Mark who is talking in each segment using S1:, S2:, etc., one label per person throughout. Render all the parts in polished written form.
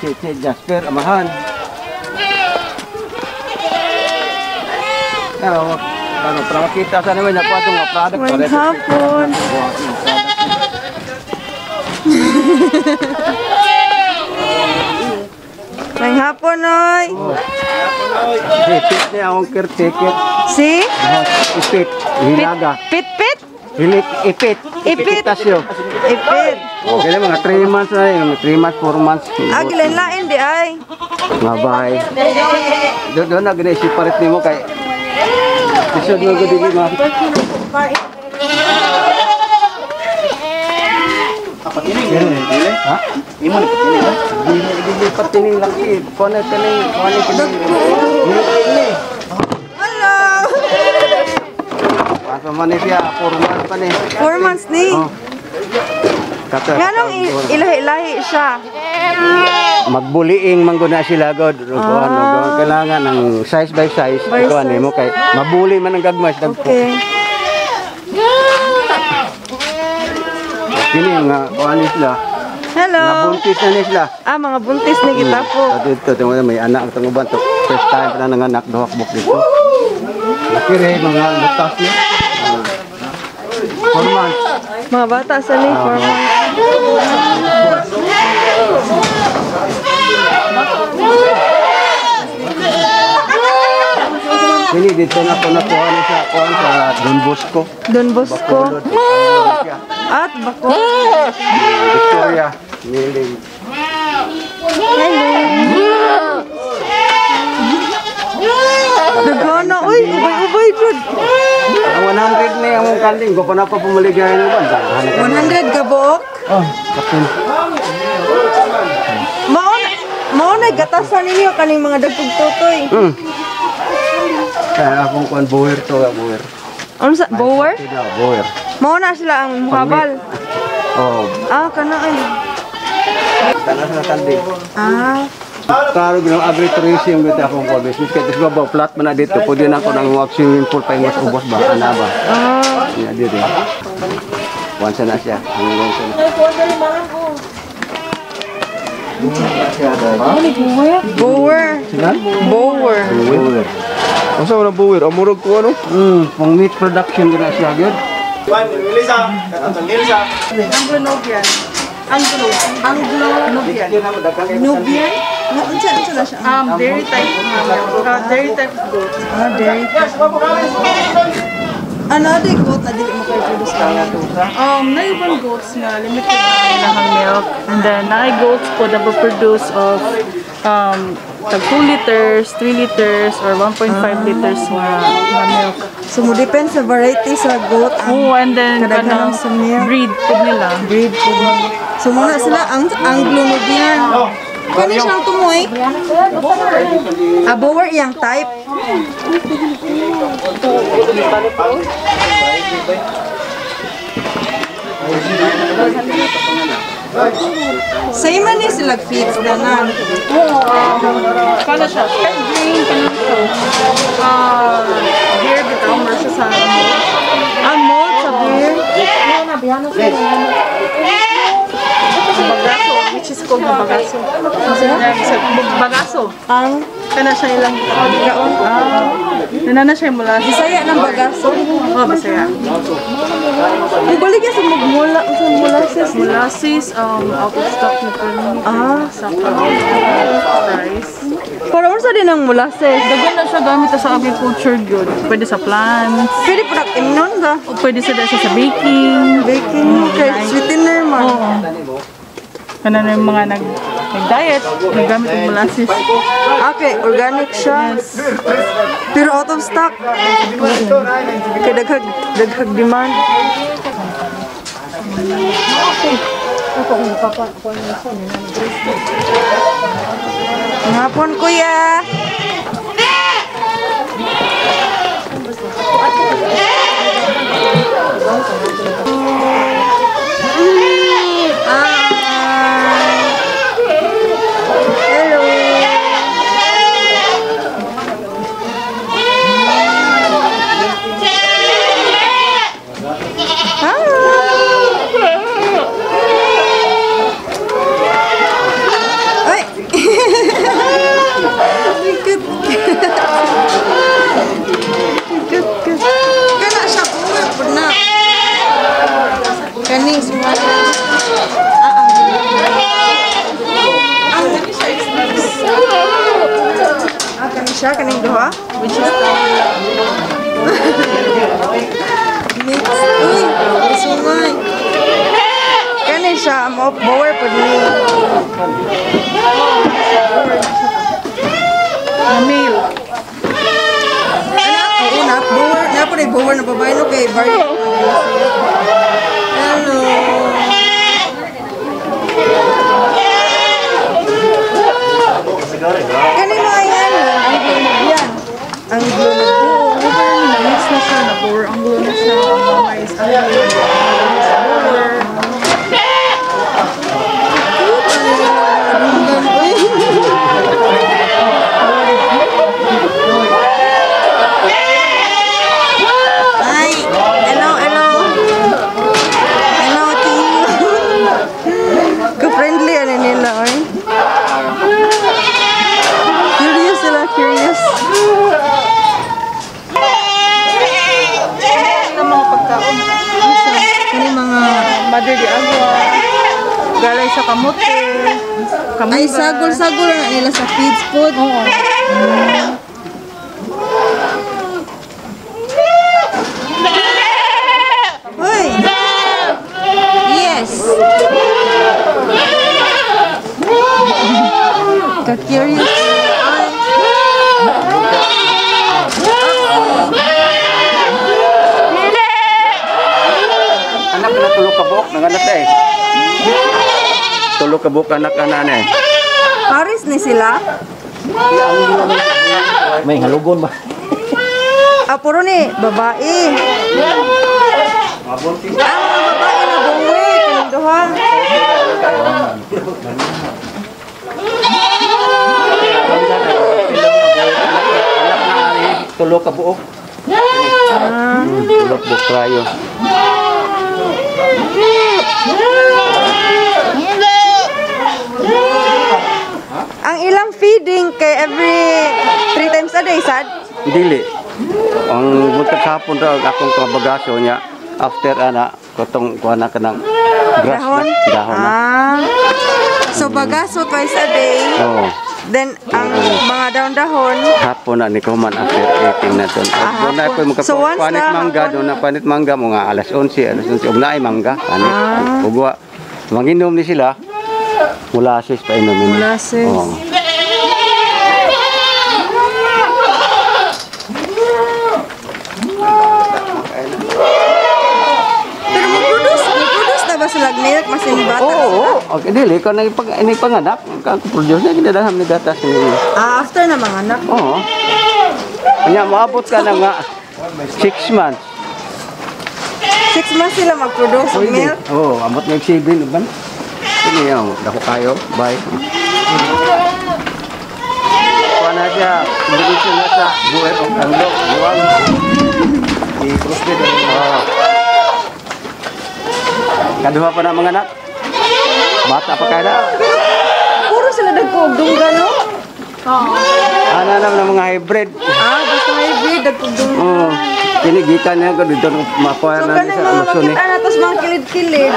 S1: Cheche Jasper, amahan. Ano, ano, para makita sa naman ako itong mga product.
S2: May hapon. May hapon, oy.
S1: Ipit niya akong caretaker.
S2: Si?
S1: Ipit. Hilaga.
S2: Pit pit?
S1: Hilik, ipit.
S2: Ipit.
S1: Ipitasyo.
S2: Ipit.
S1: Okay, mga 3 months na yun. 3 months, 4 months.
S2: Ah, gilain-lain di ay.
S1: Mga bahay. Doon na, ganun, separate nimo kay... Isod mo ko dili, ma. Ha? Imo ni patining ha? Dili dili patining laki. Kuan kaning kuan kini.
S2: Hello.
S1: Paso man ni siya 4 months pa ni.
S2: 4 months ni.
S1: Oh. Kata.
S2: Nganong ilahi-lahi siya?
S1: Magbuliing man gud na sila god. Kuan ah. Kailangan ng size by size. Kuan nimo kay mabuli man ang gagmay sa dagko.
S2: Okay.
S1: Kini nga kuan ni sila.
S2: Hello.
S1: Mga buntis na ni sila.
S2: Ah, mga buntis ni kita po.
S1: Dito, tingnan mo, may anak ang uban to. First time pa na nanganak duha ka buok dito. Laki rin mga butas niya. 4 months.
S2: Mga bata sa ni 4 months.
S1: Kini dito na po nakuha ni sa kuan sa Don Bosco.
S2: Don Bosco. At Bacolod.
S1: Victoria. Miling.
S2: Hello. Dagana, uy, ubay-ubay jud.
S1: Ang 100 ni ang kanding, ko pa na pa pumaligay ng uban.
S2: 100 ka buok?
S1: Oh, kapin.
S2: Mao na gatasan ninyo kaning mga dagkog tutoy.
S1: Kaya akong kuan bower to, bower.
S2: Ano sa bower?
S1: Bower.
S2: Mao na sila ang muhabal.
S1: Oh.
S2: Ah, kana ay.
S1: Tanas na kanding.
S2: Ah.
S1: Klaro ginang agritourism dito akong kuan business kay dis ba flat man na dito, pwede na ako nang mag swimming pool pa ingos ubos ba ana ba.
S2: Ah.
S1: Yeah, dito. Once na siya. Hanggang sa na.
S2: Bower. Bower.
S1: Bower.
S3: Asa man ang bower? Amurag ko ano?
S1: Pang meat production gina siya gyud.
S2: Anglo-Nubian. Anglo-Nubian. Nubian? Unsa unsa na siya?
S4: Dairy type. Dairy type goat.
S2: Ah, dairy type. Ano di goat na dili mo kay-produce ka?
S4: Naibang goats nga limited na ilang milk, and then naay goats po that will produce of tag 2 liters, 3 liters, or 1.5 liters nga milk.
S2: So mo depend sa variety sa goat ang
S4: Oh, and then
S2: kadaghanan
S4: kanang
S2: sa milk.
S4: Breed po nila.
S2: Breed po. So muna sila ang Anglo-Nubian. Kani siyang tumoy? Ah, bower iyang type. Same man ni sila feeds danan.
S4: Oo, kano siya? Pet grain, kano siya? Beer bitaw, mer siya sa malt.
S2: Ah, malt sa beer?
S4: Bagaso, which is called bagaso. Bagaso.
S2: Ang?
S4: Kana siya ilang
S2: kaon.
S4: Ah. Nana siya mula.
S2: Bisaya ng bagaso.
S4: Oh, Bisaya.
S2: Mubalik sa mula sa molasses.
S4: Molasses, out of stock na permi.
S2: Ah,
S4: sa price.
S2: Para unsa din ang molasses?
S4: Daghan na siya gamit sa agriculture gyud. Pwede sa plants.
S2: Pwede po imnon ba?
S4: O pwede sa sa baking.
S2: Baking kay sweetener man.
S4: Oo. Kana na yung mga nag-diet, naggamit ng molasses.
S2: Okay, organic siya.
S4: Yes.
S2: Pero out of stock. Kay daghag demand. Hapon, kuya. Hello. Hi. Ay. Bower po ni.
S4: Male.
S2: Anak, oo na. Bower, na po ni bower na babae no kay Barry. Hello. Kani mo ay ano? Ang yan. Ang
S4: Oo, mix na siya na bower. Ang na siya. Ang mama is Anglo. Bower.
S2: Ay, hello, hello. Hello to you. Ka-friendly ano nila, oy. Curious sila, curious.
S4: Ang mga pagkaon.
S2: Kani mga
S4: Mother de agua. Galay sa kamote. Kamunggay.
S2: ay sagol-sagol na nila sa feeds food.
S4: Oo.
S2: Hoy. Yes. Ka-curious. Ay.
S1: Anak na tulo ka buok, nanganak na eh. Tulo ka buok anak ana na eh.
S2: Paris ni sila?
S5: May halugon ba?
S2: Ah, puro ni babae. Ang mga babae na buwe, kanang duha.
S1: Anak na ani, tulo ka buok. Tulo ka buok kayo.
S2: Ang ilang feeding kay every 3 times a day, sad?
S1: Dili. Ang buntag hapon raw akong kabagaso niya after ana kotong kuha na kanang grass
S2: Dahon?
S1: na dahon na.
S2: Ah. So bagaso twice a day.
S1: Oo.
S2: Then ang mga dahon-dahon
S1: Hapon na ni kuman after eating na ton.
S2: Ah,
S1: Doon na
S2: hapon.
S1: ko
S2: So, once
S1: panit
S2: na
S1: mangga
S2: hapon.
S1: doon na panit mangga mga alas 11, alas 11 ug naay mangga panit.
S2: Ah.
S1: Ug wa manginom ni sila. Molasses pa inumin.
S2: Molasses.
S1: Oo.
S2: Pero mo-produce na ba sila milk masin bata
S1: Oo,
S2: sila?
S1: oo. Okay, dili ko na ipag ini panganak, ang produce na ginadaham ni gatas ni.
S2: Ah, after na mga anak.
S1: Oo. Kanya moabot ka na nga 6 months.
S2: 6 months sila mag-produce og milk.
S1: Oo, amot na 7 uban. Ini yung dako kayo. Bye. Kuha na siya, diretso na sa buwer og anglo, buwang. I-crossbreed. Oo. Kaduha pa na mga anak. Bata pa kaya na.
S2: Puro sila dagko og dungga, no?
S1: Ana naman ang mga hybrid.
S2: Ah, basta hybrid dagko og dungga.
S1: Oo. Kini gikan niya ko dito makuha
S2: So
S1: na
S2: kanang
S1: sa
S2: mga
S1: Amazon eh.
S2: makita na tos mga kilid-kilid.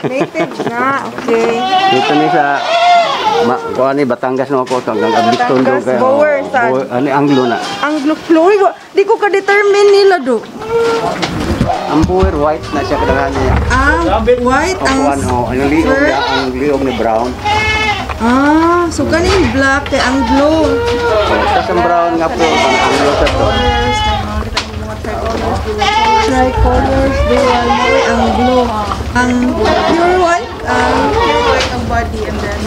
S2: Native na, okay.
S1: Dito ni sa kuha ni Batangas no ako hanggang Abiston do
S2: Batangas, Bower, sad.
S1: Ani Anglo na.
S2: Anglo Flory, di ko ka-determine nila do.
S1: Ang Bower white na siya kadaghan niya.
S2: Ah, white
S1: O
S2: ang
S1: kuan oh, ang liog niya, ang liog ni brown.
S2: Ah, so kaning black kay Anglo.
S1: Oh, tas ang brown nga po ang Anglo sa to.
S2: Tricolors, dual, may Anglo. Ang pure white, ang
S4: Pure white ang body and then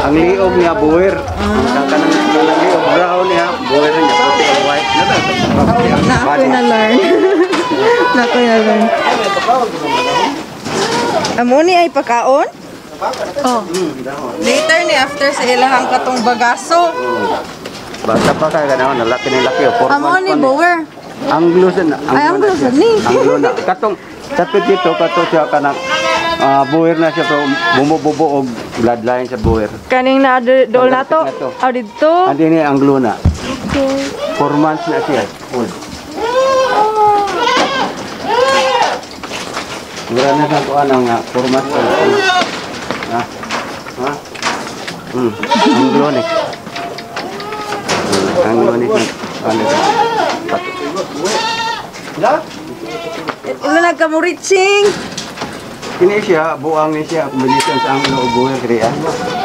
S1: Ang liog niya Bower. Ang kanang kanang liog brown niya, Bower niya puti ang white na na.
S2: Na ako na learn. Na ako na learn. Amo ni ay pagkaon?
S4: Oh.
S2: Later ni after sa ilahang katong bagaso.
S1: Bata pa kaya ganahon, laki ni laki. Oh, 4
S2: Amo
S1: months
S2: ni
S1: pa ni.
S2: Bower.
S1: Anglo sa na.
S2: Ay, Anglo
S1: na siya.
S2: sa ni.
S1: Anglo na. Katong tapit dito kato siya kanang Boer na siya pero bumububo og bloodline sa Boer.
S4: Kaning na dool na to.
S1: Na to.
S4: Ah, dito.
S1: Andi ni Anglo na.
S4: Okay.
S1: 4 months na siya. Old. Mura na sa kuan ang 4 months old. Ha? Ha? Anglo ni. Anglo ni. Ano?
S2: Ila nagkamuriching.
S1: Kini siya, buang ni siya, combination sa Anglo ug Boer diri ah.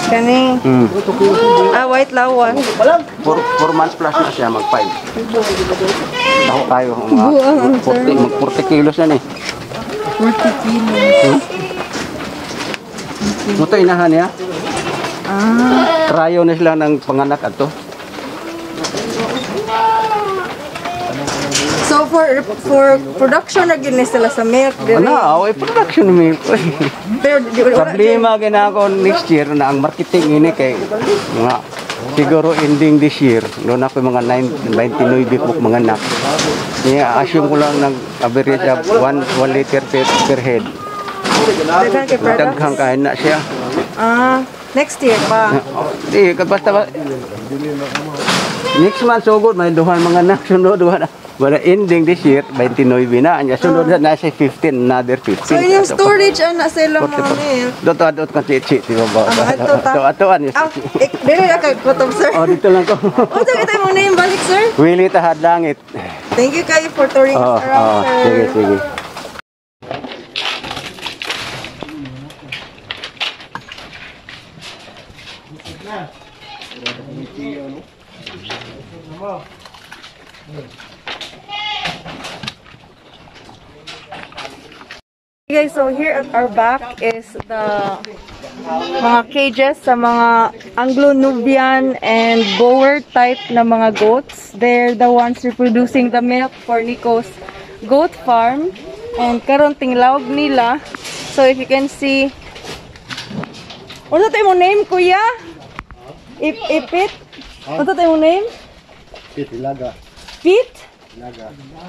S2: Kani. Ah, white lawas.
S1: 4 months plus na siya, mag 5. Ako kayo, mga
S2: Buang ang
S1: 40, mag 40 kilos na ni.
S2: 40 kilos.
S1: Mao to inahan niya.
S2: Ah.
S1: Trayo na sila ng panganak ato.
S2: So for production na gid ni sila sa milk diri.
S1: Ano, ay production milk.
S2: Pero di wala.
S1: Problema gina ako next year na ang marketing ini kay mga siguro ending this year, doon ako mga 9, 29 po mga anak. Niya, assume ko lang ng average of 1 liter per head.
S2: Daghan kay products.
S1: Daghang kain na siya.
S2: Ah, next year pa.
S1: Oh, di, basta ba, next month sugod may duhan mga anak sunod duha na. Wala ending this year 29 na anya sunod na nasa 15, another 15.
S2: So inyong storage ana sa ilang mga milk.
S1: Doto adot kan chichi di ba ba?
S2: Ah, ato ta.
S1: Ato atoan.
S2: Ah, eh, dili na kay kutob, sir.
S1: Oh, dito lang ko.
S2: Unsa kita imong name balik, sir?
S1: Willie Tahad Langit.
S2: Thank you kayo for touring
S1: Oh,
S2: us around,
S1: oh,
S2: sir.
S1: sige, sige.
S2: Hey guys, so here at our back is the mga cages sa mga Anglo-Nubian and Boer type na mga goats. They're the ones reproducing the milk for Nico's goat farm. And karon tinglawag nila. So if you can see, unsa tay mo name, kuya? Ipit? Unsa tay mo name?
S1: Pete Hilaga.
S2: Pete?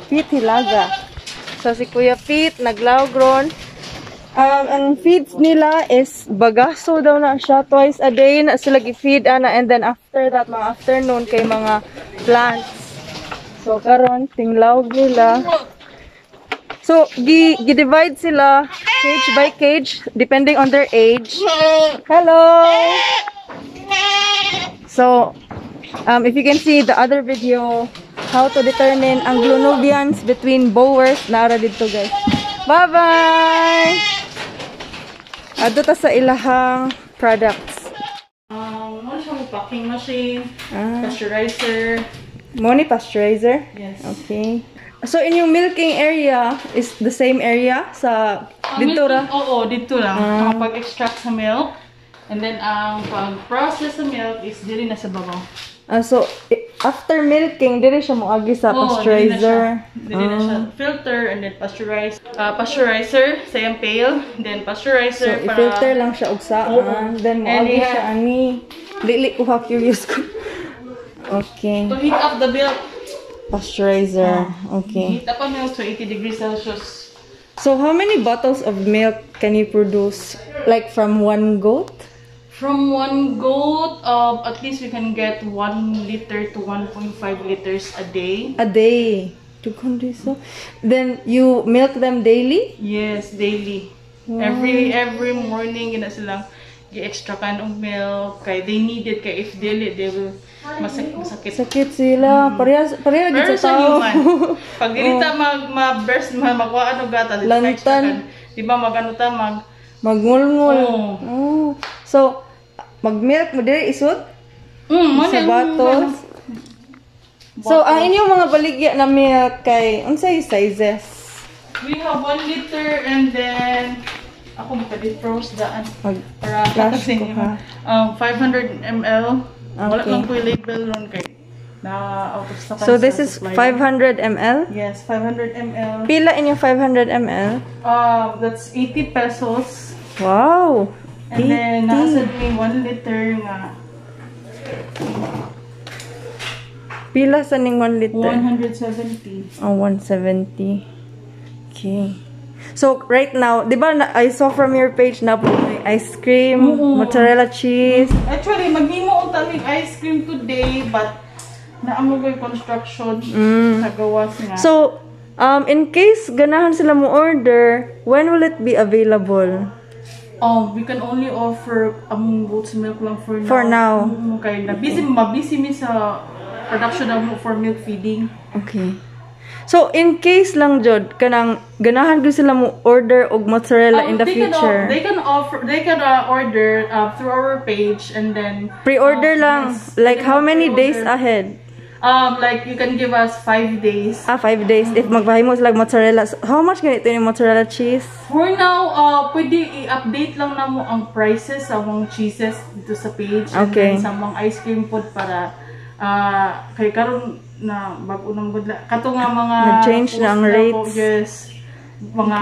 S2: Pete Hilaga. So si Kuya Pete naglawag ron. Ang feeds nila is bagaso daw na siya twice a day na sila gi-feed ana, and then after that mga afternoon kay mga plants. So karon tinglawag nila. So gi-divide sila cage by cage depending on their age. Hello. So if you can see the other video, how to determine Anglo-Nubians between Boers, naara dito guys. Bye-bye! Adto ta sa ilahang products.
S4: Ano siya, packing machine,
S2: Ah.
S4: pasteurizer.
S2: Mao ni pasteurizer?
S4: Yes.
S2: Okay. So, inyong milking area is the same area sa
S4: Ang
S2: dito ra?
S4: milking, oo, dito lang. Ang pag-extract sa milk. And then, ang pag-process sa milk is diri na sa babaw.
S2: Ah, so, after milking, diri siya moagi sa
S4: Oo, diri na siya.
S2: pasteurizer.
S4: Diri na siya. Filter and then pasteurize. Pasteurizer sa iyang pail. Then pasteurizer
S2: So, i-filter lang siya og saan.
S4: Oo.
S2: Then,
S4: And
S2: moagi
S4: iha-
S2: siya ani. Dili ko ha curious ko. Okay.
S4: To heat up the milk.
S2: Pasteurizer. Okay.
S4: Heat up ang milk to 80 degrees Celsius.
S2: So, how many bottles of milk can you produce? Like, from one goat?
S4: From one goat, at least we can get 1 liter to 1.5 liters a day.
S2: A day. Dughan so. Then, you milk them daily?
S4: Yes, daily. Every morning gina silang gi-extractan og milk kay they need it, kay if dili, they will masakit.
S2: Sakit sila. Parehas, pareha gid
S4: Pero
S2: sa
S4: sa
S2: tao.
S4: human, pag dili ta mag ma-burst, ma makuha og gatas, di ta
S2: Lantan.
S4: ma-extractan. Di ba mag-ano ta mag
S2: Magngulngul.
S4: Oo.
S2: Oh. So, mag-milk mo diri isod
S4: mo
S2: sa
S4: na-
S2: bottles. So, ang inyong mga baligya na milk kay unsay sizes?
S4: We have 1 liter and then ako maka-defrost daan.
S2: Mag
S4: Para
S2: Flash
S4: sa
S2: ko,
S4: inyo.
S2: ha?
S4: 500 ml. Wala
S2: Okay.
S4: lang ko yung label ron kay na out of stock
S2: So
S4: sa
S2: this is
S4: supplier.
S2: 500 ml.
S4: Yes, 500 ml.
S2: Pila inyong 500 ml?
S4: That's 80 pesos.
S2: Wow.
S4: And then
S2: 80.
S4: nasa may 1 liter nga.
S2: Pila sa ning 1 liter?
S4: 170.
S2: Oh, 170. Okay. So, right now, di ba na, I saw from your page na po may ice cream,
S4: Oo.
S2: mozzarella cheese.
S4: Actually, maghimo unta mig ice cream today, but naamo ko'y construction sa gawas nga.
S2: So, in case ganahan sila mo order, when will it be available?
S4: We can only offer among goat's milk lang for now.
S2: For now.
S4: Kay na busy, mabusy mi sa production na mo for milk feeding.
S2: Okay. So in case lang jud kanang ganahan gyud sila mo order og mozzarella in the
S4: They can,
S2: future.
S4: They can offer they can order through our page and then
S2: Pre-order lang.
S4: Yes,
S2: Like
S4: they
S2: how
S4: can
S2: many days
S4: pre-order.
S2: Ahead?
S4: Like you can give us 5 days.
S2: Ah, 5 days. If magpahimo sila og mozzarella. So, how much ganito yung mozzarella cheese?
S4: For now, pwede i-update lang namo ang prices sa mga cheeses dito sa page and then sa mga ice cream pod para kay karon na bago nang budla kato nga mga
S2: Nag-change na ang
S4: post po,
S2: rates.
S4: Yes, mga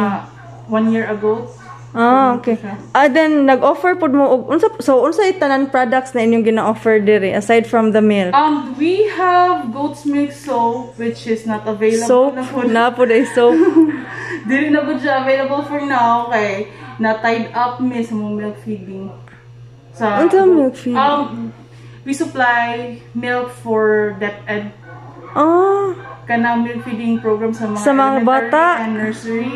S4: one year ago.
S2: Ah, okay. Ah, then nag-offer pod mo og unsa, so unsa tanan products na inyong gina-offer diri aside from the milk?
S4: We have goat's milk soap, which is not available
S2: Soap
S4: na po.
S2: Na pod ay soap.
S4: Dili na po siya available for now kay na tied up mi sa mga milk feeding. Sa
S2: Unsa milk feeding?
S4: We supply milk for DepEd, kanang milk feeding program sa mga
S2: Sa mga
S4: elementary
S2: bata?
S4: And nursery,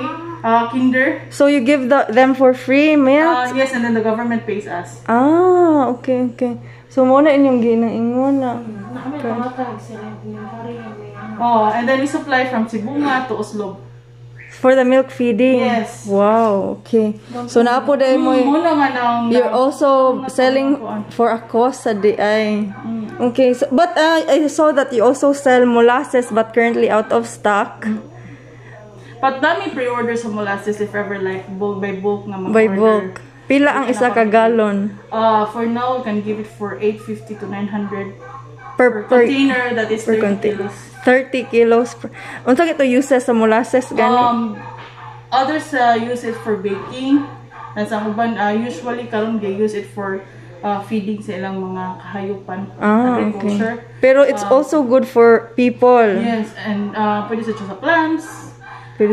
S4: kinder.
S2: So you give them for free milk?
S4: Yes, and then the government pays us.
S2: Ah, okay. So mo na inyong ginaingon na.
S4: Oh, and then we supply from Sibonga to Oslob.
S2: For the milk feeding.
S4: Yes.
S2: Wow, okay. So naa po dahil mo
S4: Mo na nga nang
S2: you're also selling for a cause sa diay. Okay, so, but I saw that you also sell molasses but currently out of stock.
S4: But dami pre-order sa molasses if ever like bulk by bulk nga
S2: By
S4: mag-order.
S2: bulk. Pila ang isa ka gallon?
S4: For now, we can give it for 850 to 900
S2: Per
S4: per container that is
S2: per
S4: 30
S2: container.
S4: Kilos.
S2: 30 kilos. Per, unsa kito uses sa molasses gani?
S4: Others use it for baking. And sa uban, usually karon they use it for feeding sa ilang mga kahayupan,
S2: Ah, okay.
S4: agriculture.
S2: Pero it's also good for people.
S4: Yes, and pwede sa plants.
S2: Pwede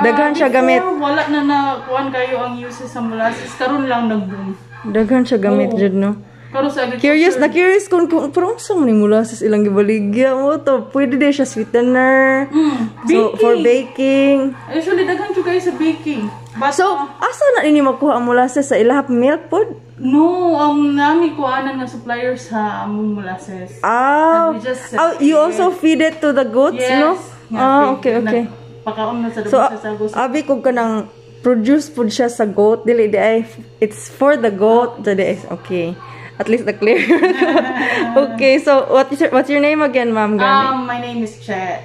S2: daghan siya gamit.
S4: Before, wala na na kuan kayo ang uses sa molasses. Karon lang nag-boom.
S2: Daghan siya gamit
S4: Oo.
S2: jud, no.
S4: Karon sa agriculture.
S2: Curious na curious kung pero unsa man yung molasses ilang gibaligya mo to. Pwede din siya sweetener. So for baking.
S4: Usually daghan jud kayo sa baking. But,
S2: So asa na ninyo makuha ang molasses, sa ilahap milk pod?
S4: No, nami kuanan nga supplier sa among molasses.
S2: Ah,
S4: And we just
S2: oh, you also feed it to the goats,
S4: Yes.
S2: no?
S4: Nga,
S2: Ah, okay.
S4: Pakaon na sa
S2: So,
S4: sa goats.
S2: Abi ko kanang produce pud siya sa goat, dili di ay it's for the goat, dili ay, okay. At least the clear. Okay, so what's your name again, ma'am? Gani?
S4: My name is Che.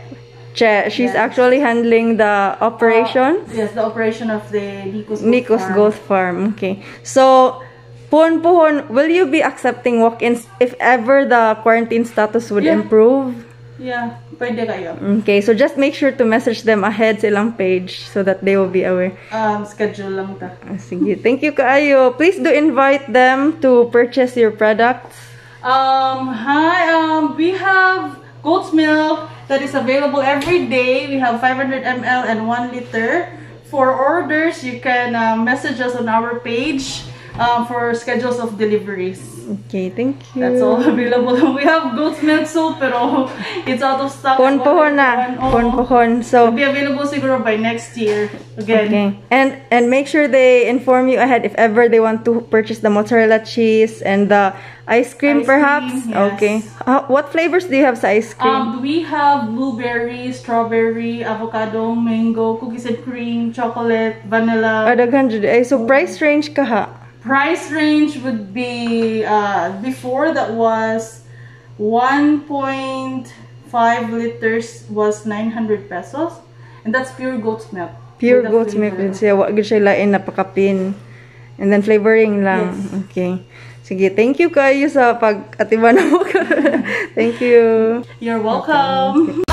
S2: Che, she's actually handling the operation.
S4: Yes, the operation of the Nico's Goat
S2: Nico's
S4: Farm.
S2: Goat Farm. Okay. So, pohon pohon, will you be accepting walk-ins if ever the quarantine status would
S4: Yeah.
S2: improve?
S4: Yeah, pwede kayo.
S2: Okay, so just make sure to message them ahead sa ilang page so that they will be aware.
S4: Schedule lang ta.
S2: Ah, sige, thank you kaayo. Please do invite them to purchase your products.
S4: Hi, we have goat's milk that is available every day. We have 500 ml and 1 liter. For orders, you can message us on our page for schedules of deliveries.
S2: Okay, thank you.
S4: That's all available. We have goat's milk soap, pero it's out of stock.
S2: Pohon pohon na.
S4: Oo.
S2: Pohon pohon. So,
S4: It'll be available siguro by next year again.
S2: Okay. And make sure they inform you ahead if ever they want to purchase the mozzarella cheese and the ice cream
S4: Ice cream,
S2: perhaps.
S4: Yes.
S2: Okay. What flavors do you have sa ice cream?
S4: We have blueberry, strawberry, avocado, mango, cookies and cream, chocolate, vanilla.
S2: Ah, daghan jud. Ay, so price range kaha?
S4: Price range would be before that was 1.5 liters was 900 pesos, and that's pure goat's milk
S2: Pure
S4: with the
S2: goat's milk
S4: flavor.
S2: din siya. Wa gud siya lain na pakapin. And then flavoring lang.
S4: Yes.
S2: Okay. Sige, thank you kayo sa pag-atiman mo. Thank you.
S4: You're welcome.